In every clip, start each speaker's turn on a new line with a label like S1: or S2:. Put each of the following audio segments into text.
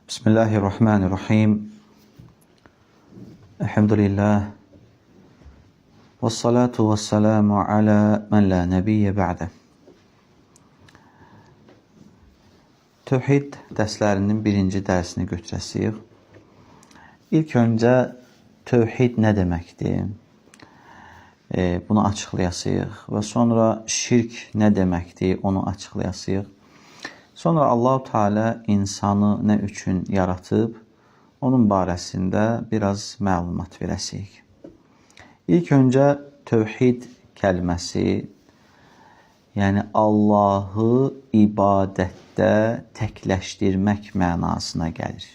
S1: Bismillahirrahmanirrahim. Elhamdülillah. Və salatu və selamu ala men la nebiyyə ba'de. Tövhid dərslərinin birinci dərsini götürəsiyik. İlk öncə tövhid nə deməkdir? Bunu açıqlayasıyıq və sonra şirk nə deməkdir, onu açıqlayasıyıq. Sonra Allahu Teala insanı nə üçün yaratıb, onun barəsində biraz məlumat verəsiyik. İlk öncə tövhid kəlməsi, yəni Allahı ibadətdə təkləşdirmək mənasına gəlir.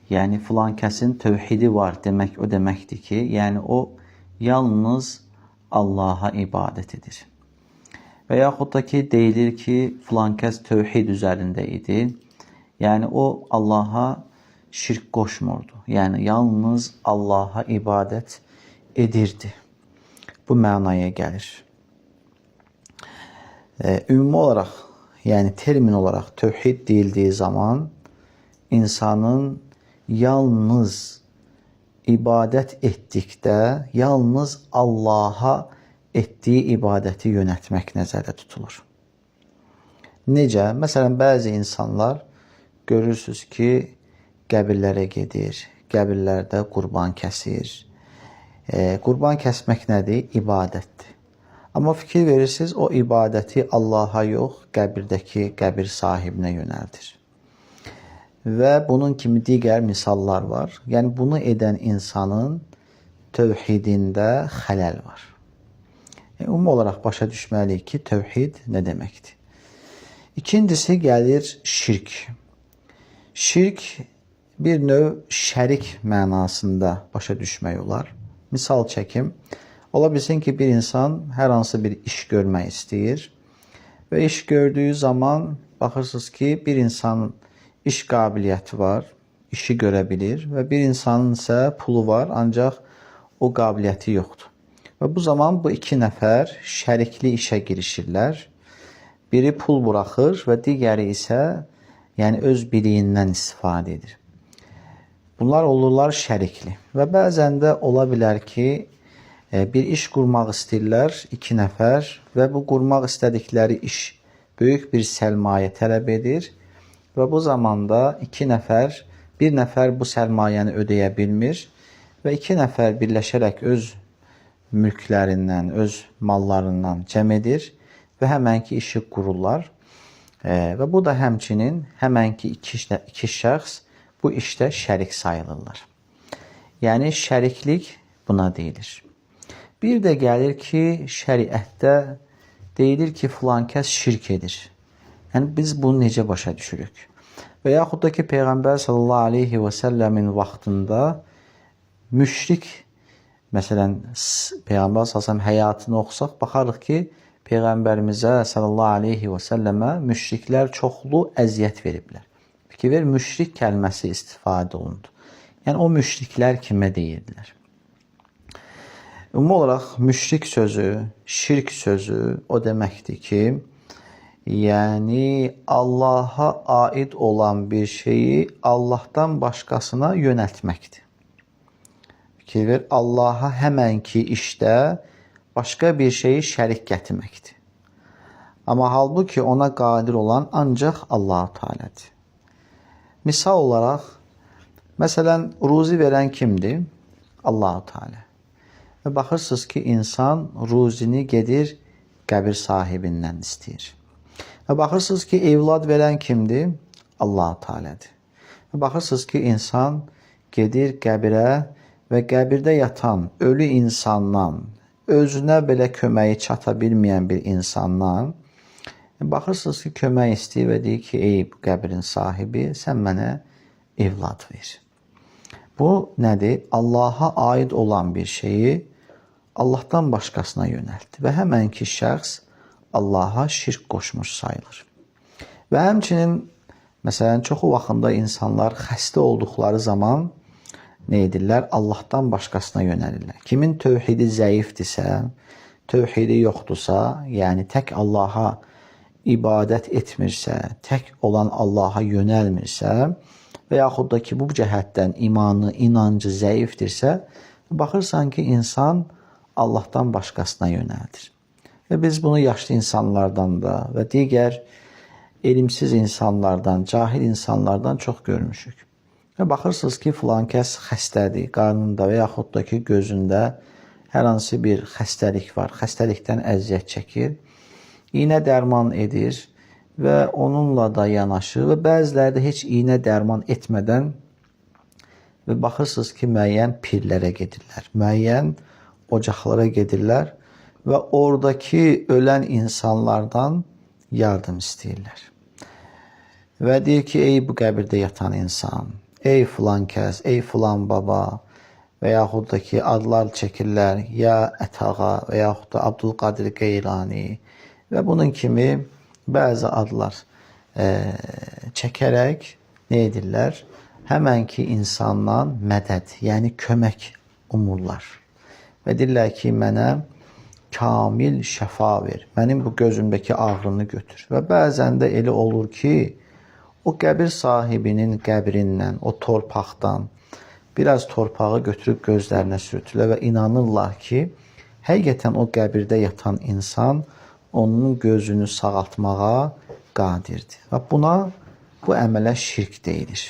S1: Yəni filan kəsin tövhidi var demək o deməkdir ki, yəni o yalnız Allaha ibadət edir. Və yaxud da ki, deyilir ki, filan kəs tövhid üzərində idi. Yəni o Allaha şirk qoşmurdu. Yəni yalnız Allaha ibadət edirdi. Bu mənaya gəlir. Ümumi olaraq, yəni termin olaraq tövhid deyildiyi zaman insanın yalnız ibadət etdikdə yalnız Allaha etdiyi ibadəti yönəltmək nəzərdə tutulur. Necə? Məsələn, bəzi insanlar görürsüz ki, qəbirlərə gedir, qəbirlərdə qurban kəsir. Qurban kəsmək nədir? İbadətdir. Amma fikir verirsiniz, o ibadəti Allaha yox, qəbirdəki qəbir sahibinə yönəldir. Və bunun kimi digər misallar var. Yəni bunu edən insanın tövhidində xələl var. Ümumi olaraq başa düşməliyik ki, tövhid nə deməkdir? İkincisi gəlir şirk. Şirk bir növ şərik mənasında başa düşmək olar. Misal çəkim. Ola bilsin ki, bir insan hər hansı bir iş görmək istəyir və iş gördüyü zaman baxırsınız ki, bir insanın iş qabiliyyəti var, işi görə bilir və bir insanın isə pulu var, ancaq o qabiliyyəti yoxdur. Və bu zaman bu iki nəfər şərikli işə girişirlər. Biri pul buraxır və digəri isə yəni öz biliyindən istifadə edir. Bunlar olurlar şərikli. Və bəzən də ola bilər ki, bir iş qurmaq istəyirlər iki nəfər və bu qurmaq istədikləri iş böyük bir sərmayə tələb edir və bu zamanda iki nəfər, bir nəfər bu sərmayəni ödəyə bilmir və iki nəfər birləşərək öz mülklərindən, öz mallarından cəm edir və həmənki işi qururlar. Və bu da həmçinin həmənki iki şəxs bu işdə şərik sayılırlar. Yəni şəriklik buna deyilir. Bir də gəlir ki, şəriətdə deyilir ki, filan kəs şirk edir. Yəni biz bunu necə başa düşürük? Və yaxud da ki, Peyğəmbər sallallahu aleyhi və səlləmin vaxtında müşrik, məsələn, Peyğəmbər sallallahu aleyhi və səlləm həyatını oxusaq, baxarıq ki, Peyğəmbərimizə sallallahu aleyhi və səlləmə müşriklər çoxlu əziyyət veriblər. Fikir ver, müşrik kəlməsi istifadə olundu. Yəni o müşriklər kimə deyirdilər? Ümumi olaraq müşrik sözü, şirk sözü o deməkdir ki, yəni Allaha aid olan bir şeyi Allahdan başqasına yönəltməkdir. Fikir ver, Allaha həmənki işdə başqa bir şeyi şərik gətirməkdir. Amma halbuki ona qadir olan ancaq Allahu Teala'dır. Misal olaraq, məsələn, ruzi verən kimdir? Allahu Teala. Və baxırsınız ki, insan ruzini gedir qəbir sahibindən istəyir. Və baxırsınız ki, evlad verən kimdir? Allahu Teala'dır. Və baxırsınız ki, insan gedir qəbirə və qəbirdə yatan ölü insandan, özünə belə köməyi çata bilməyən bir insandan baxırsınız ki, kömək istəyir və deyir ki, ey bu qəbrin sahibi, sən mənə evlad ver. Bu nədir? Allaha aid olan bir şeyi Allahdan başqasına yönəltdi və həmənki şəxs Allaha şirk qoşmuş sayılır. Və həmçinin məsələn çoxu vaxtında insanlar xəstə olduqları zaman nə edirlər? Allahdan başqasına yönəlirlər. Kimin tövhidi zəifdirsə, tövhidi yoxdursa, yəni tək Allaha ibadət etmirsə, tək olan Allaha yönəlmirsə və yaxud da ki, bu cəhətdən imanı, inancı zəifdirsə, baxırsan ki, insan Allahdan başqasına yönəldir. Və biz bunu yaşlı insanlardan da və digər elmsiz insanlardan, cahil insanlardan çox görmüşük. Və baxırsınız ki, filan kəs xəstədir, qarnında və yaxud da ki, gözündə hər hansı bir xəstəlik var, xəstəlikdən əziyyət çəkir, iynə dərman edir və onunla da yanaşı və bəziləri də heç iynə dərman etmədən və baxırsınız ki, müəyyən pirlərə gedirlər, müəyyən ocaqlara gedirlər və oradakı ölən insanlardan yardım istəyirlər. Və deyir ki, ey bu qəbirdə yatan insan, ey filan kəs, ey filan baba və yaxud da ki, adlar çəkirlər, ya Ətağa və yaxud da Abdülqadir Qeylani və bunun kimi bəzi adlar çəkərək nə edirlər? Həmənki insandan mədəd, yəni kömək umurlar. Və deyirlər ki, mənə kamil şəfa ver, mənim bu gözümdəki ağrını götür. Və bəzən də elə olur ki, o qəbir sahibinin qəbrindən, o torpaqdan biraz torpağı götürüb gözlərinə sürtürlər və inanırlar ki, həqiqətən o qəbirdə yatan insan onun gözünü sağaltmağa qadirdir. Və buna, bu əmələ şirk deyilir.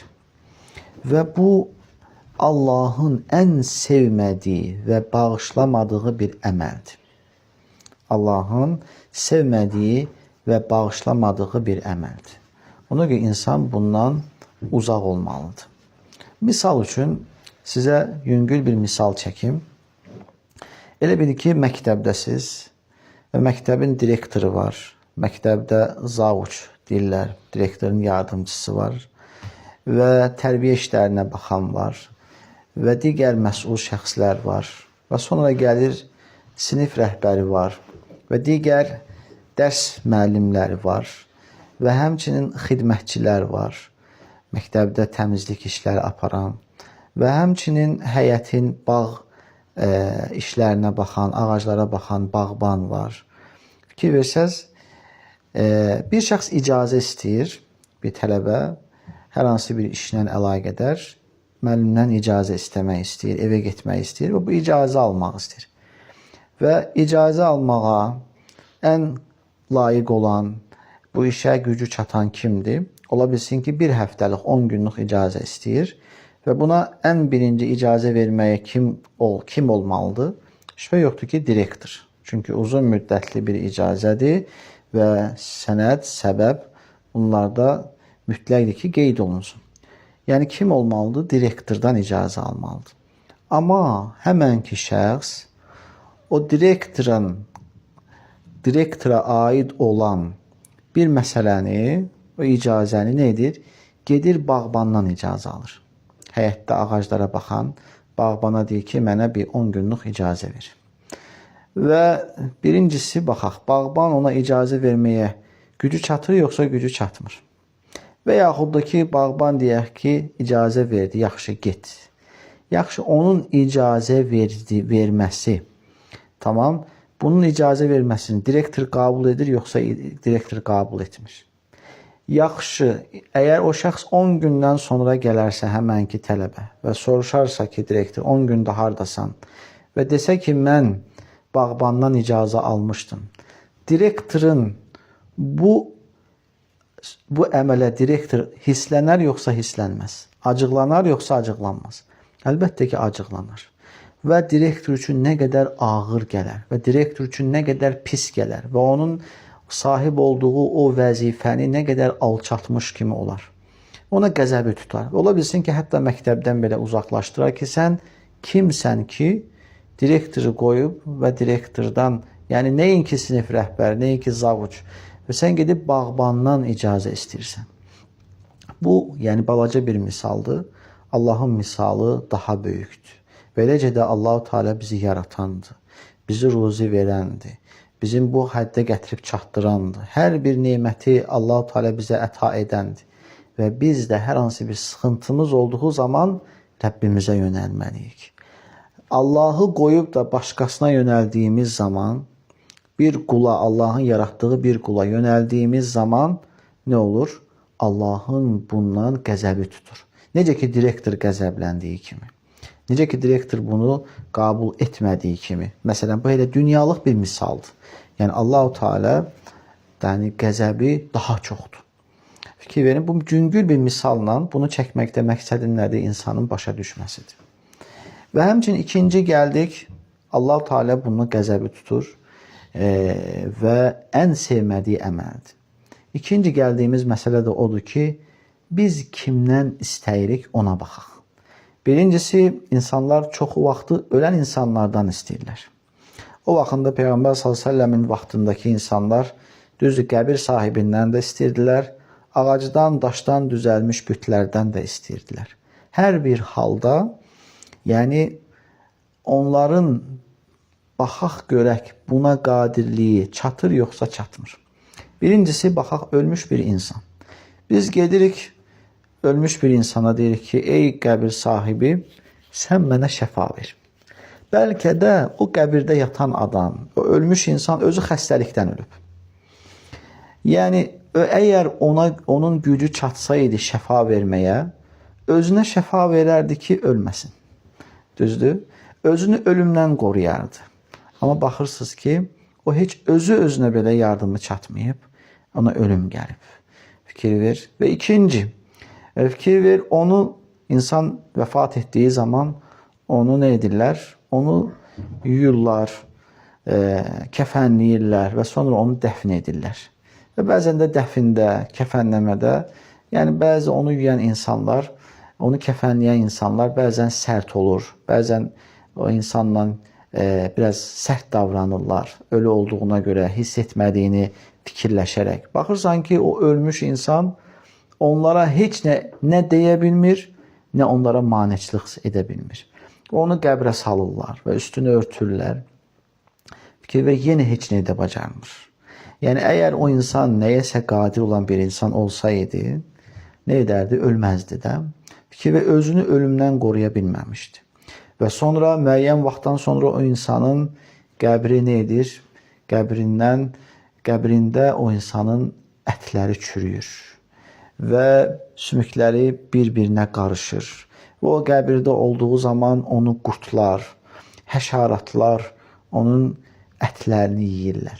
S1: Və bu Allahın ən sevmədiyi və bağışlamadığı bir əməldir. Allahın sevmədiyi və bağışlamadığı bir əməldir. Ona görə insan bundan uzaq olmalıdır. Misal üçün sizə yüngül bir misal çəkim. Elə bil ki, məktəbdəsiz və məktəbin direktoru var. Məktəbdə zavuç deyirlər, direktorun yardımçısı var və tərbiyə işlərinə baxan var və digər məsul şəxslər var və sonra gəlir sinif rəhbəri var və digər dərs müəllimləri var və həmçinin xidmətçilər var, məktəbdə təmizlik işləri aparan və həmçinin həyətin bağ işlərinə baxan, ağaclara baxan bağban var. Fikir versəz, bir şəxs icazə istəyir, bir tələbə hər hansı bir işlə əlaqədar müəllimdən icazə istəmək istəyir, evə getmək istəyir və bu icazə almaq istəyir. Və icazə almağa ən layiq olan, bu işə gücü çatan kimdir? Ola bilsin ki, bir həftəlik, 10 günlük icazə istəyir və buna ən birinci icazə verməyə kim olmalıdır? Şübhə yoxdur ki, direktor. Çünki uzun müddətli bir icazədir və sənəd, səbəb bunlarda mütləqdir ki, qeyd olunsun. Yəni kim olmalıdır? Direktordan icazə almalıdır. Amma həmənki şəxs o direktora aid olan bir məsələni, o icazəni nə edir? Gedir bağbandan icazə alır. Həyətdə ağaclara baxan bağbana deyir ki, mənə bir 10 günlük icazə ver. Və birincisi baxaq, bağban ona icazə verməyə gücü çatır yoxsa gücü çatmır? Və yaxud da ki, bağban deyək ki, icazə verdi, yaxşı get. Yaxşı, onun icazə verməsi, tamam, bunun icazə verməsini direktor qəbul edir yoxsa direktor qəbul etmir? Yaxşı, əgər o şəxs 10 gündən sonra gələrsə həmənki tələbə və soruşarsa ki, direktor 10 gündə hardasan və desə ki, mən bağbandan icazə almışdım. Direktorun bu əmələ direktor hisslənər yoxsa hisslənməz? Acıqlanar yoxsa acıqlanmaz? Əlbəttə ki, acıqlanar. Və direktor üçün nə qədər ağır gələr və direktor üçün nə qədər pis gələr və onun sahib olduğu o vəzifəni nə qədər alçatmış kimi olar. Ona qəzəbi tutar. Ola bilsin ki, hətta məktəbdən belə uzaqlaşdırar ki, sən kimsən ki, direktoru qoyub və direktordan, yəni nəinki sinif rəhbəri, nəinki zavuç və sən gedib bağbandan icazə istəyirsən. Bu, yəni balaca bir misaldır. Allahın misalı daha böyükdür. Beləcə də Allahu Teala bizi yaratandır. Bizi ruzi verəndir. Bizim bu həddə gətirib çatdırandır. Hər bir neməti Allahu Teala bizə əta edəndir. Və biz də hər hansı bir sıxıntımız olduğu zaman Rəbbimizə yönəlməliyik. Allahı qoyub da başqasına yönəldiyimiz zaman Bir qula, Allahın yaratdığı bir qula yönəldiyimiz zaman nə olur? Allahın bundan qəzəbi tutur. Necə ki direktor qəzəbləndiyi kimi. Necə ki direktor bunu qəbul etmədiyi kimi. Məsələn, bu elə dünyalıq bir misaldır. Yəni Allahu Teala yəni qəzəbi daha çoxdur. Fikir verin, bu yüngül bir misalla bunu çəkməkdə məqsədim nədir? İnsanın başa düşməsidir. Və həmçinin ikinci gəldik, Allahu Teala bunu qəzəbi tutur və ən sevmədiyi əməldir. İkinci gəldiyimiz məsələ də odur ki, biz kimdən istəyirik ona baxaq. Birincisi, insanlar çoxu vaxtı ölən insanlardan istəyirlər. O vaxtında Peyğəmbər sallallahu əleyhi və səlləmin vaxtındakı insanlar düzdür qəbir sahibindən də istəyirdilər, ağacdan, daşdan düzəlmiş bütlərdən də istəyirdilər. Hər bir halda, yəni onların baxaq görək buna qadirliyi çatır yoxsa çatmır. Birincisi baxaq ölmüş bir insan. Biz gedirik ölmüş bir insana deyirik ki, ey qəbir sahibi, sən mənə şəfa ver. Bəlkə də o qəbirdə yatan adam, o ölmüş insan özü xəstəlikdən ölüb. Yəni əgər ona onun gücü çatsaydı şəfa verməyə, özünə şəfa verərdi ki, ölməsin. Düzdür? Özünü ölümdən qoruyardı. Amma baxırsınız ki, o heç özü özünə belə yardımı çatmayıb, ona ölüm gəlib. Fikir ver. Və ikinci, fikir ver, onu insan vəfat etdiyi zaman onu nə edirlər? Onu yuyurlar, kəfənləyirlər və sonra onu dəfn edirlər. Və bəzən də dəfində, kəfənləmədə, yəni bəzi onu yuyan insanlar, onu kəfənləyən insanlar bəzən sərt olur, bəzən o insanla biraz sərt davranırlar. Ölü olduğuna görə hiss etmədiyini fikirləşərək. Baxırsan ki, o ölmüş insan onlara heç nə deyə bilmir, nə onlara maneçilik edə bilmir. Onu qəbrə salırlar və üstünü örtürlər. Fikir ver, yenə heç nə edə bacarmır. Yəni əgər o insan nəyəsə qadir olan bir insan olsaydı, nə edərdi? Ölməzdi də. Fikir ver, özünü ölümdən qoruya bilməmişdi. Və sonra müəyyən vaxtdan sonra o insanın qəbri nə edir? Qəbrində o insanın ətləri çürüyür və sümükləri bir-birinə qarışır. Və o qəbirdə olduğu zaman onu qurtlar, həşəratlar onun ətlərini yeyirlər.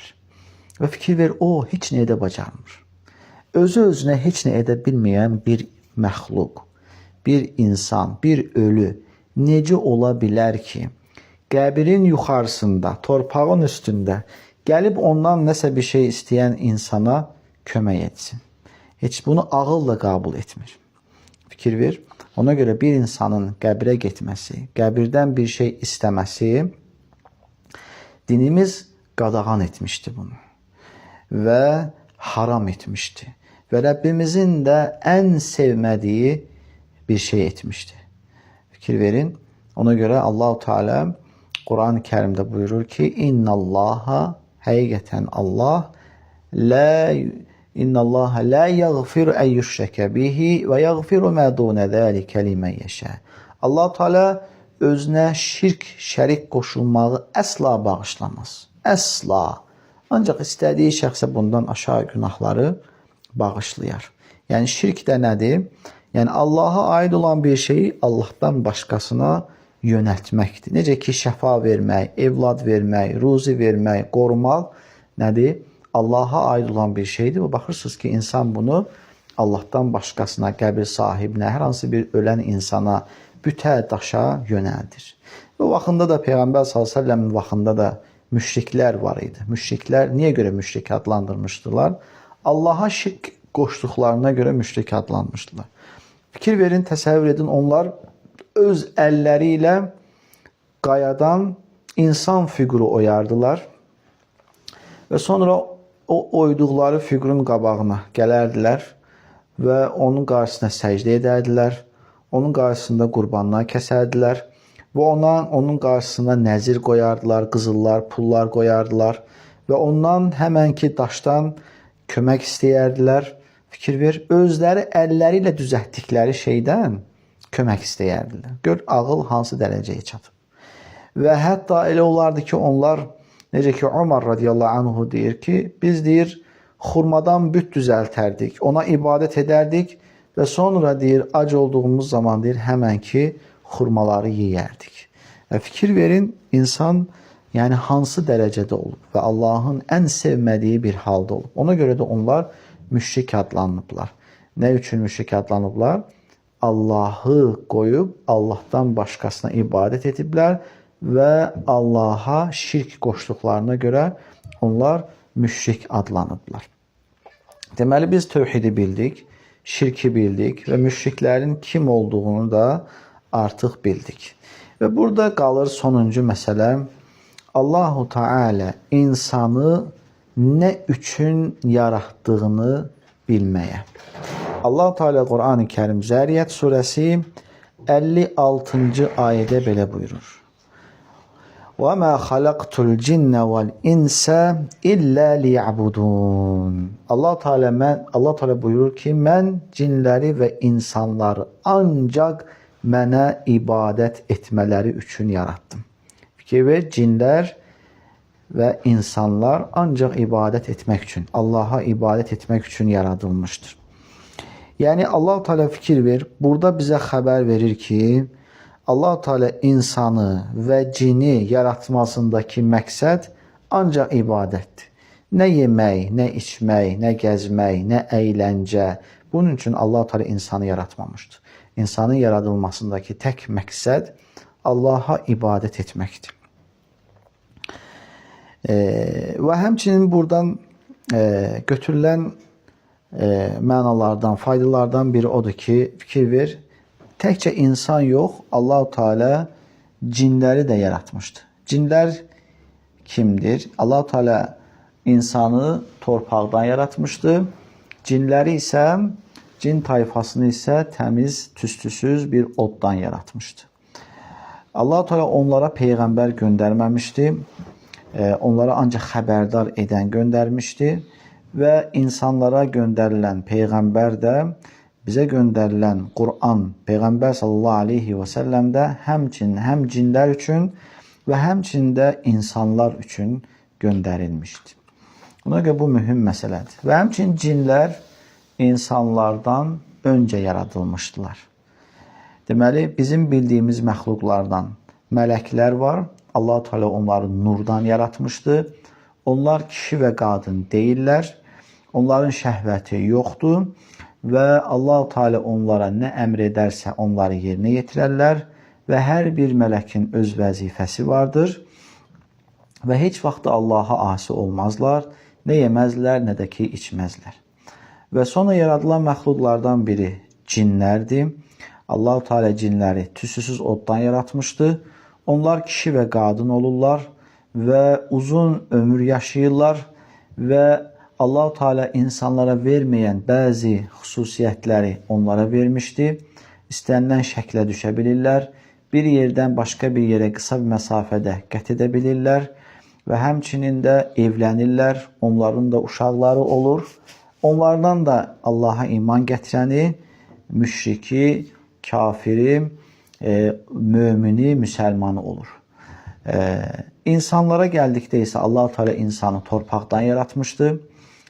S1: Və fikir ver, o heç nə edə bacarmır. Özü özünə heç nə edə bilməyən bir məxluq, bir insan, bir ölü necə ola bilər ki, qəbrin yuxarısında, torpağın üstündə gəlib ondan nəsə bir şey istəyən insana kömək etsin? Heç bunu ağılla qəbul etmir. Fikir ver. Ona görə bir insanın qəbrə getməsi, qəbirdən bir şey istəməsi dinimiz qadağan etmişdi bunu və haram etmişdi. Və Rəbbimizin də ən sevmədiyi bir şey etmişdi. Fikir verin. Ona görə Allahu Teala Quran-ı Kərimdə buyurur ki, İnnallaha, həqiqətən Allah la İnnallaha la yaghfiru en yushraka bihi və yaghfiru ma dun zalika limen yasha. Allah Teala özünə şirk, şərik qoşulmağı əsla bağışlamaz. Əsla. Ancaq istədiyi şəxsə bundan aşağı günahları bağışlayar. Yəni şirk də nədir? Yəni Allaha aid olan bir şeyi Allahdan başqasına yönəltməkdir. Necə ki şəfa vermək, evlad vermək, ruzi vermək, qorumaq nədir? Allaha aid olan bir şeydir. Və baxırsınız ki, insan bunu Allahdan başqasına, qəbir sahibinə, hər hansı bir ölən insana, bütə, daşa yönəldir. Və vaxtında da Peyğəmbər sallallahu əleyhi və səlləmin vaxtında da müşriklər var idi. Müşriklər niyə görə müşrik adlandırmışdılar? Allaha şirk qoşduqlarına görə müşrik adlanmışdılar. Fikir verin, təsəvvür edin, onlar öz əlləri ilə qayadan insan fiquru oyardılar və sonra o oyduqları fiqurun qabağına gələrdilər və onun qarşısına səcdə edərdilər. Onun qarşısında qurbanlar kəsərdilər və ona onun qarşısına nəzir qoyardılar, qızıllar, pullar qoyardılar və ondan həmənki daşdan kömək istəyərdilər. Fikir ver, özləri əlləri ilə düzəltdikləri şeydən kömək istəyərdilər. Gör ağıl hansı dərəcəyə çatıb. Və hətta elə olardı ki, onlar Necə ki Ömər radiyallahu anhu deyir ki, biz deyir xurmadan büt düzəltərdik, ona ibadət edərdik və sonra deyir ac olduğumuz zaman deyir həmən ki xurmaları yeyərdik. Və fikir verin, insan yəni hansı dərəcədə olub və Allahın ən sevmədiyi bir halda olub. Ona görə də onlar müşrik adlanıblar. Nə üçün müşrik adlanıblar? Allahı qoyub Allahdan başqasına ibadət ediblər və Allaha şirk qoşduqlarına görə onlar müşrik adlanıblar. Deməli biz tövhidi bildik, şirki bildik və müşriklərin kim olduğunu da artıq bildik. Və burada qalır sonuncu məsələ. Allahu Teala insanı nə üçün yaratdığını bilməyə. Allah Teala Qur'an-ı Kerim Zəriyat surəsi 56-cı ayədə belə buyurur. Və mə xalaqtul cinnə vəl insə illə liya'budun. Allah Teala buyurur ki, mən cinləri və insanları ancaq mənə ibadət etmələri üçün yaratdım. Fikir ver, cinlər və insanlar ancaq ibadət etmək üçün, Allaha ibadət etmək üçün yaradılmışdır. Yəni Allah Teala fikir ver, burada bizə xəbər verir ki, Allah Teala insanı və cini yaratmasındakı məqsəd ancaq ibadətdir. Nə yemək, nə içmək, nə gəzmək, nə əyləncə. Bunun üçün Allah Teala insanı yaratmamışdır. İnsanın yaradılmasındakı tək məqsəd Allaha ibadət etməkdir. Və həmçinin buradan götürülən mənalardan, faydalardan biri odur ki, fikir ver, təkcə insan yox, Allahu Teala cinləri də yaratmışdı. Cinlər kimdir? Allahu Teala insanı torpaqdan yaratmışdı. Cinləri isə, cin tayfasını isə təmiz, tüstüsüz bir oddan yaratmışdı. Allahu Teala onlara peyğəmbər göndərməmişdi. Onlara ancaq xəbərdar edən göndərmişdi və insanlara göndərilən peyğəmbər də bizə göndərilən Quran, Peyğəmbər sallallahu aleyhi və səlləm də həmçinin həm cinlər üçün və həmçinin də insanlar üçün göndərilmişdi. Ona görə bu mühüm məsələdir. Və həmçinin cinlər insanlardan öncə yaradılmışdılar. Deməli, bizim bildiyimiz məxluqlardan mələklər var. Allah Teala onları nurdan yaratmışdı. Onlar kişi və qadın deyillər. Onların şəhvəti yoxdur və Allah Teala onlara nə əmr edərsə onları yerinə yetirərlər və hər bir mələkin öz vəzifəsi vardır və heç vaxt da Allaha asi olmazlar, nə yeməzlər, nə də ki içməzlər. Və sonra yaradılan məxluqlardan biri cinlərdir. Allah Teala cinləri tüstüsüz oddan yaratmışdı. Onlar kişi və qadın olurlar və uzun ömür yaşayırlar və Allah Teala insanlara verməyən bəzi xüsusiyyətləri onlara vermişdi. İstənilən şəklə düşə bilirlər. Bir yerdən başqa bir yerə qısa bir məsafədə qət edə bilirlər və həmçinin də evlənirlər. Onların da uşaqları olur. Onlardan da Allaha iman gətirəni, müşriki, kafiri, mümini, müsəlmanı olur. İnsanlara gəldikdə isə Allah Teala insanı torpaqdan yaratmışdı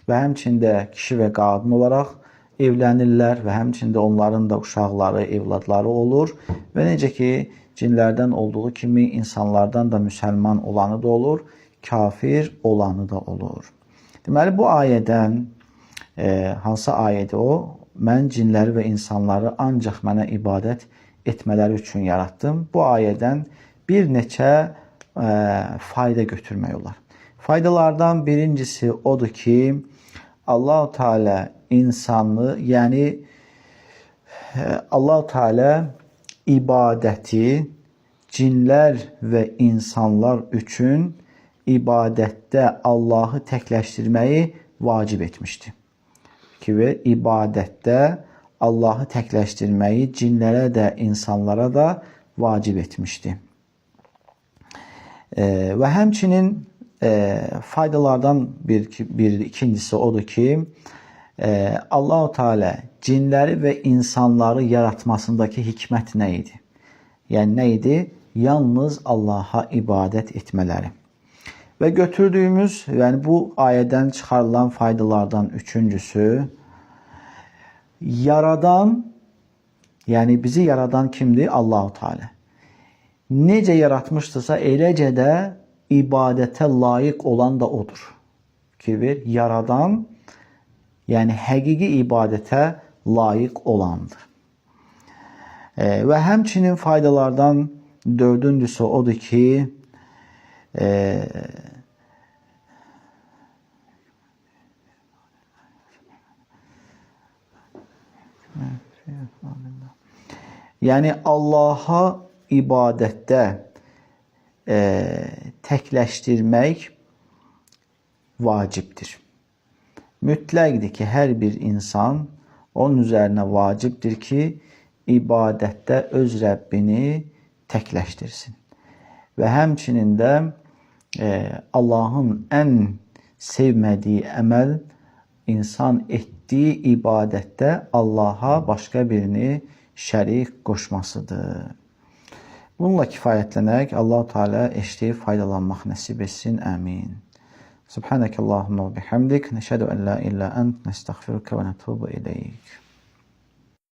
S1: və həmçinin də kişi və qadın olaraq evlənirlər və həmçinin də onların da uşaqları, evladları olur və necə ki cinlərdən olduğu kimi insanlardan da müsəlman olanı da olur, kafir olanı da olur. Deməli bu ayədən hansı ayədir o? Mən cinləri və insanları ancaq mənə ibadət etmələri üçün yaratdım. Bu ayədən bir neçə fayda götürmək olar. Faydalardan birincisi odur ki, Allahu Teala insanı, yəni Allahu Teala ibadəti cinlər və insanlar üçün ibadətdə Allahı təkləşdirməyi vacib etmişdi. Ki və ibadətdə Allahı təkləşdirməyi cinlərə də, insanlara da vacib etmişdi. Və həmçinin faydalardan bir ikincisi odur ki, Allahu Teala cinləri və insanları yaratmasındakı hikmət nə idi? Yəni nə idi? Yalnız Allaha ibadət etmələri. Və götürdüyümüz, yəni bu ayədən çıxarılan faydalardan üçüncüsü, yaradan, yəni bizi yaradan kimdir? Allahu Teala. Necə yaratmışdırsa, eləcə də ibadətə layiq olan da odur. Fikir ver, yaradan, yəni həqiqi ibadətə layiq olandır. Və həmçinin faydalardan dördüncüsü odur ki, yəni Allaha ibadətdə təkləşdirmək vacibdir. Mütləqdir ki, hər bir insan onun üzərinə vacibdir ki, ibadətdə öz Rəbbini təkləşdirsin. Və həmçinin də Allahın ən sevmədiyi əməl insan etdiyi ibadətdə Allaha başqa birini şərik qoşmasıdır. Bununla kifayətlənək. Allah Teala eşidib faydalanmaq nəsib etsin. Əmin. Subhanəkəllahumma və bihamdik. Nəşhədu ən la ilahe ent, nəstəğfiruke və nətubu ileyk.